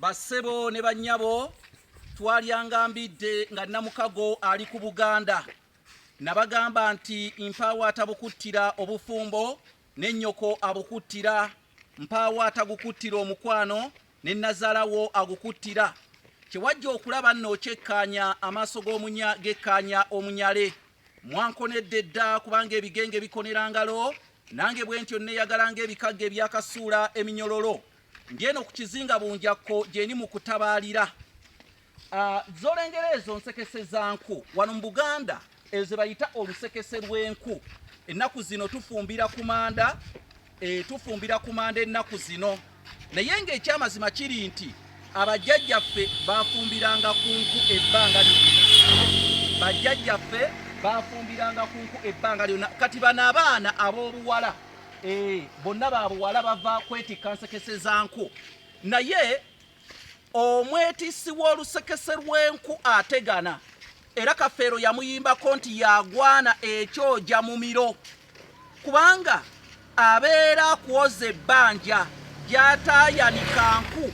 Bassebo ne bannyabo, twalyanga mbidde nga Namukago ali ku Buganda. Nabagamba nti mpaawo atabukuttira obufumbo ne nnyoko abukuttira, mpaawo atagukuttira omukwano ne nnazaala wo agukuttira. Kye wajja okulaba nno okyekkaanya amaaso g'omunya gekkaanya omunyale. Mwankonedde dda kubanga ebigenge bikonera ngalo, nange bwentyo nneeyagala ng'ebikagga ebyakasuula eminyololo. Ndi eno ku kizinga Bunjakko gyendi mu kutabaalira. Ah, zolengera ezo nsekese za nku wano mu Buganda, ezo ze bayita olusekese lw'enku. Ennaku zino tufumbira ku manda, e, tufumbira ku manda ennaku zino, naye ng'ekyamazima kiri nti abajjajjaffe bafumbiranga ku nku ebbanga lyonna. Bajjajjaffe bafumbiranga ku nku ebbanga lyonna. Kati bano abaana ab'obuwala, e, bonna ba buwala, bava kwetikka nsekese za nku, naye omwetissi w'olusekese lw'enku ategana. Era Kafeero yamuyimbako nti yagwana ekyoja mumiro, kubanga abeera akwoza ebbanja gy'ataayanika nku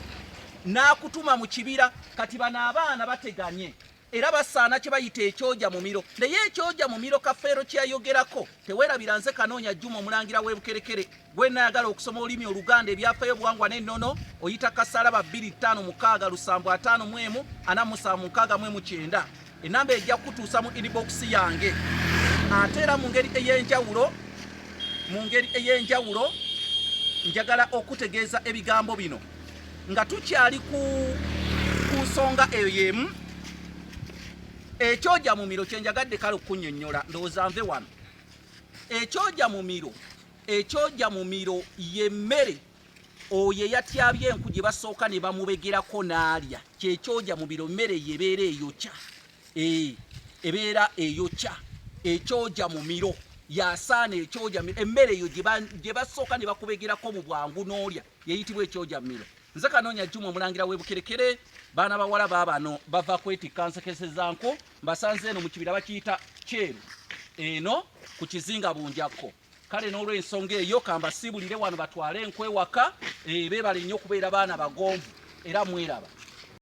n'akutuma mu kibira. Kati bano abaana bateganye era basaana kye bayita ekyoja mumiro. Naye ekyoja mumiro Kafeero kyeyayogerako, teweerabira nze Kanoonya Juma, omulangira w'Ebukerekere. Gwe nayagala okusoma olulimi Oluganda, ebyafaayo, obuwangwa n'ennono, oyita kasalaba 256 751 4769. Enamba ejja kukutuusa mu inbox yange. Ate era mu ngeri ey'enjawulo njagala okutegeeza ebigambo bino nga tukyali ku nsonga eyo y'emu. Ekyoja mumiro kyenjagadde kale okukunnyonnyola, ndowooza nve wano. Ekyoja mumiro, ekyoja mumiro y'emmere oyo eyatyabye enku gye basooka ne bamubegerako n'alya. Kyekyoja mumiro, mmere eyo ebeera eyokya, ebeera eyokya. Ekyoja mumiro yasaana ekyoja, emmere eyo gye basooka ne bakubegerako mu bwangu n'olya, yeyitibwa ekyoja mumiro. Nze Kanoonya Juma, omulangira w'Ebukerekere. Baana bawala baabano bava kwetikka nsekese za nku. Mbasanze eno mu kibira bakiyita Kyeru, eno ku kizinga Bunjakko. Kale n'olw'ensonga eyo kambasiibulire wano batwale enku ewaka. Beebale nnyo okubeera baana bagonvu era mweraba.